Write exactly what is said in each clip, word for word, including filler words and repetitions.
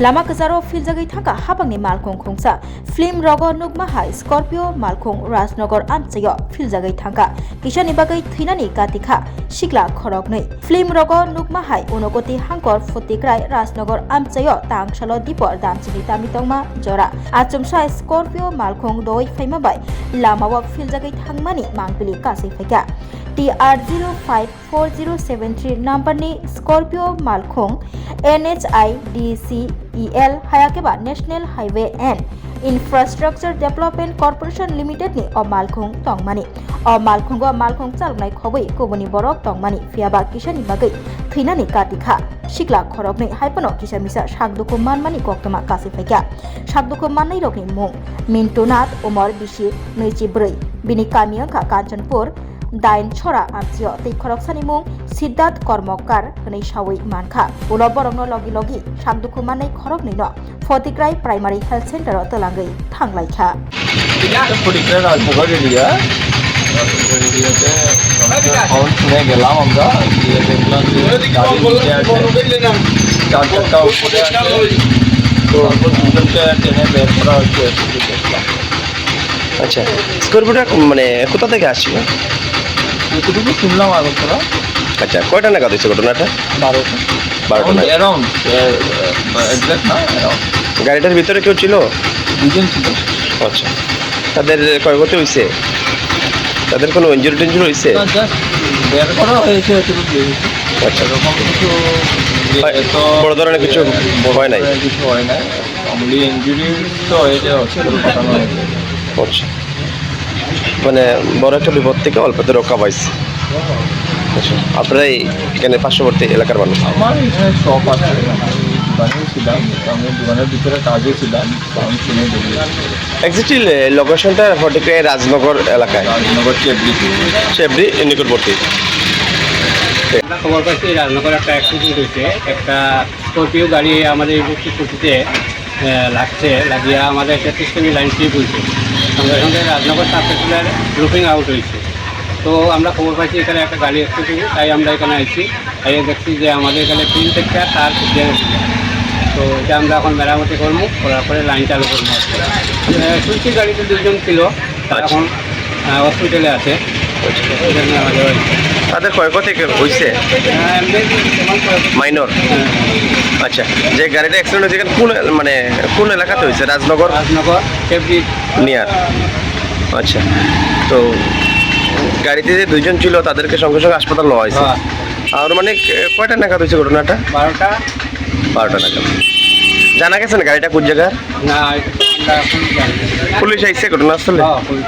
Lama kwcharo philjagwi thangkha habangni malkhung khungsa. Film rogo nukma hai Scorpio malkhung Rajnagar amchaio philjagwi thangkha. Kisani bagwi thwinani katikha sikla khoroknwi. Film rogo nukma hai Unokoti Hangkor Phutikrai Rajnagar amchaio tangsalo dipor damchini tami tongma jora. Achomsa Scorpio malkhung doi phaima bai lamao philjagwi thangmani mangpili kasui phaikha. T R zero five four zero seven three number ni Scorpio malkhung N H I D C E L hayakeba National Highway and Infrastructure Development Corporation Limited ni o malkhung tongmani. O malkhungo malkhung chaloknai khobwi kubuni borok tongmani, phiyaba kisani bagwi thwinani katikha sikla khoroknwi, haiphano kisa misa sakdukhu manmani koktwma kasui phaikha. Sakdukhu mannairokni mung Mintu Nath, umor bisi nwichi bwrwi, bini kami wngkha Kanchanpur, Dain Chora amchio tei khoroksani mung Siddharth Kormokar hwnwi saui mankha. Ulo borokno logi logi sakdukhu mannai khoroknwino Photikrai Primary Health Center o twlangwi thanglaikha. এটা ফটিকরা রাজনগর এরিয়া। রাজনগর এরিয়াতে আমরা সাউন্ড শুনে গেলাম আমরা, গিয়ে দেখলাম যে গাড়ি নিচে আছে, চার চাকা উপরে আছে। তো তারপর দুজনকে টেনে বের করা হচ্ছে। আচ্ছা, স্করপিওটা মানে কোথা থেকে আসছিল? যতটুকু শুনলাম আগরতলা। আচ্ছা, কয়টা নাগাদ হয়েছে ঘটনাটা? বারোটা। বারোটা নাগাদ। অ্যারাউন্ড, এক্সাক্ট না, অ্যারাউন্ড। গাড়িটার ভিতরে কেউ ছিল? দুজন ছিল। আচ্ছা, তাদের ক্ষয়ক্ষতি হয়েছে? তাদের কোনো ইনজুরি টিনজুরি হয়েছে? না, জাস্ট বের করা হয়েছে, এতটুকু বেরিয়েছে। আচ্ছা। এরকম কিছু যে হয়, এত বড় ধরনের কিছু বড় হয় নাই? ধরনের কিছু হয় নাই। মামুলি ইনজুরি তো হয়েছে, হসপিটাল পাঠানো হয়েছে। আচ্ছা, মানে বড় একটা বিপদ থেকে অল্পতে রক্ষা পাইছে। আচ্ছা, আপনারা এই এখানে পার্শ্ববর্তী এলাকার মানুষ? আমার এখানে শপ আছে, আমি দোকানেই ছিলাম, আমি দোকানের ভিতরে কাজে ছিলাম, সাউন্ড শুনে বেরিয়ে এক্স্যাক্টলি লোকেশনটা ফটিকরায় রাজনগর এলাকায়। রাজনগর চেবড়ি। চেবড়ি নিকটবর্তী। আমরা খবর পাইছি রাজনগর একটা অ্যাক্সিডেন্ট হয়েছে, একটা স্করপিও গাড়ি আমাদের এই বস্তি খুঁটিতে, আহ, লাগছে, লাগিয়া আমাদের একটা সিস্টেমে লাইন স্লিপ হয়েছে। সঙ্গে সঙ্গে রাজনগর সাব তহসিলদার লুপিং আউট হয়েছে। তো আমরা খবর পাইছি এখানে একটা গাড়ি অ্যাক্সিডেন্ট হয়েছে, তাই আমরা এখানে আইছি। এই দেখছি যে আমাদের এখানে প্রিন্ট একটা তার ছিঁড়ে গেছে। তো এটা আমরা এখন মেরামতি করবো, করার পরে লাইন চালু করবো। আহ, শুনছি গাড়িতে দুইজন ছিল, তারা আচ্ছা। এখন, আহ, হসপিটালে আছে। হসপিটালে নেওয়া যাবে। তাদের ক্ষয়ক্ষতি কি হয়েছে? হ্যাঁ, এমনি তেমন ক্ষয়ক্ষতি মাইনর? হ্যাঁ। আচ্ছা, যে গাড়িটা অ্যাক্সিডেন্ট হয়েছে, এখানে কোন এল-, মানে কোন এলাকাতে হয়েছে? রাজনগর? রাজনগর, সেফটি। নিয়ার। আচ্ছা, তো গাড়িতে যে দুইজন ছিল, তাদেরকে সঙ্গে সঙ্গে হাসপাতাল নেওয়া হয়েছে। হ্যাঁ। আনুমানিক, এ, কয়টা নাগাদ হয়েছে ঘটনাটা? বারোটা। বারোটা নাগাদ। জানা গেছে না গাড়িটা কোন জায়গার? না, এটা তো আমরা এখন জানি না। পুলিশ আইছে ঘটনাস্থলে? হ্যাঁ, police.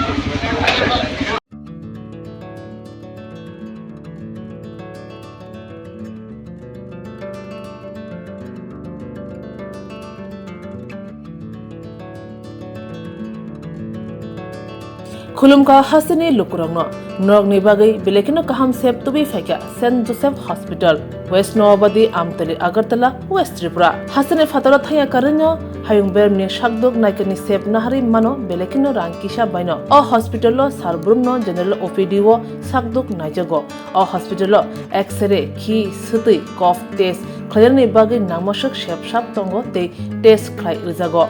Khulumkha hasteni lukurokno, norokni bagwi belai kheno kaham sep tubui phaikha Saint Joseph Hospital, West Noabadi, Amtali, Agartala, West Tripura. Hasteni phataro thangya karwino hayung bermni sakduk naikani sep naharwi mano belai kheno rang kisa baino. O hospital o sar brumno general O P D o sakduk naijago. O hospital o X-ray, khi, swtwi, cough test khlainani bagwi nangmaswk sep sap tongo tei test khlai rwjago.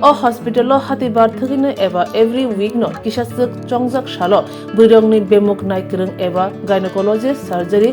O hospital o hati bar thwgwino eba every week no kisaswk chongjak salo bwrwirokni bemuk naikwrwng eba gynecology, surgery,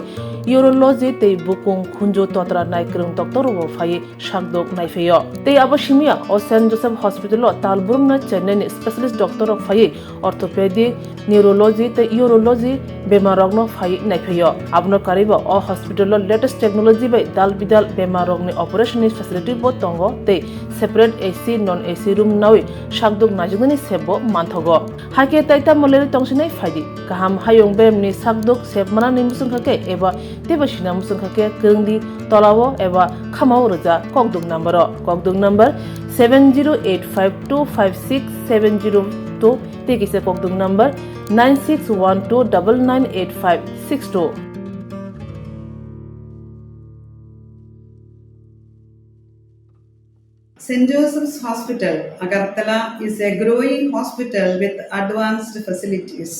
urology tei bukung khunju totra naikwrwng doctor rokbo phaiwi sakduk naiphaio. Tei abo simiya o Saint Joseph Hospital o tal brumna Chennai ni specialist doctor rok phaiwi orthopedic, neurology tei urology bemar rokno phaiwi naiphaio. Abono karwibo o hospital o latest technology bai dal bidal bemar rokni operation ni facility bo tongo tei separate A C, non A C room nawi sakduk naijaknani sep bo manthogo. Hakhe tai tamo lerwi tongsinai phaidi. Kaham hayung beremni sakduk sep manani muchungkha khe eba teibo sina muchungkha khe kwrwngdi tolao eba khamao rwja kokduk number o. Kokduk number seven zero eight five two five six seven zero two tei kisa kokduk number nine six one two double nine eight five six two. Saint Joseph's Hospital, Agartala is a growing hospital with advanced facilities.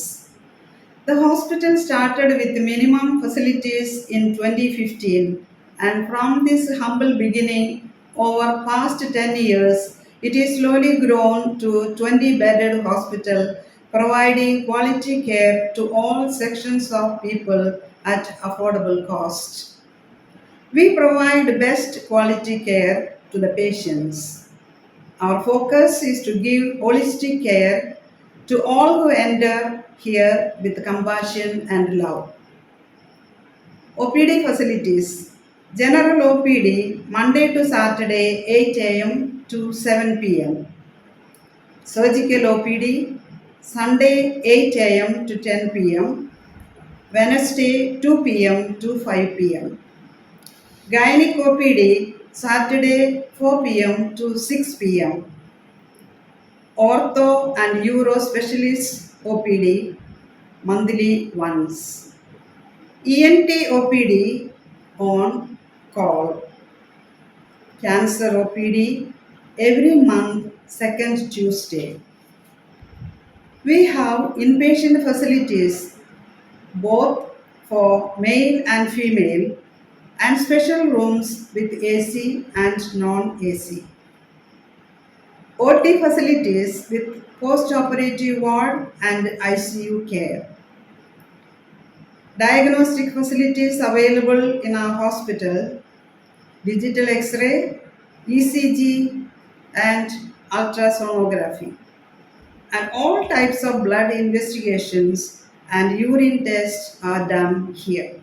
The hospital started with minimum facilities in twenty fifteen, and from this humble beginning, Over past ten years, it is slowly grown to twenty bedded hospital, providing quality care to all sections of people at affordable cost. We provide best quality care to the patients. Our focus is to give holistic care to all who enter here with compassion and love. O P D facilities. General O P D Monday to Saturday eight a m to seven p m. Surgical O P D Sunday eight a m to ten p m. Wednesday two p m to five p m. Gynec O P D Saturday four p m to six p m. Ortho and uro specialist O P D monthly once. E N T O P D on call. Cancer O P D every month, second Tuesday. We have inpatient facilities both for male and female and special rooms with A C and non-A C. O T facilities with post-operative ward and I C U care. Diagnostic facilities available in our hospital, digital X-ray, E C G, and ultrasonography. And all types of blood investigations and urine tests are done here.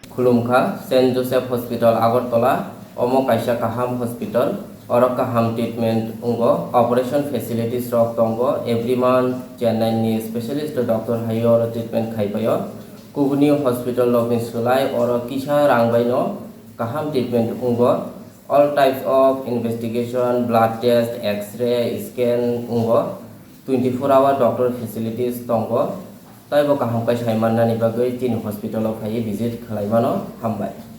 Khulumkha, Saint Joseph Hospital Agartala, omo kaisa kaham hospital, oro kaham treatment wngo, operation facilities rok tongo, every month Chennai ni specialist doctor hai oro treatment khai paio. Kubuni hospital rok ni slai oro kisa rang bai no kaham treatment wngo. All types of investigation, blood test, X-ray, scan wngo. Twenty four hour doctor facilities tongo. Taibo kaham khe sai mannani bagwi chini hospital o phaiwi visit khlai mano. Hambai.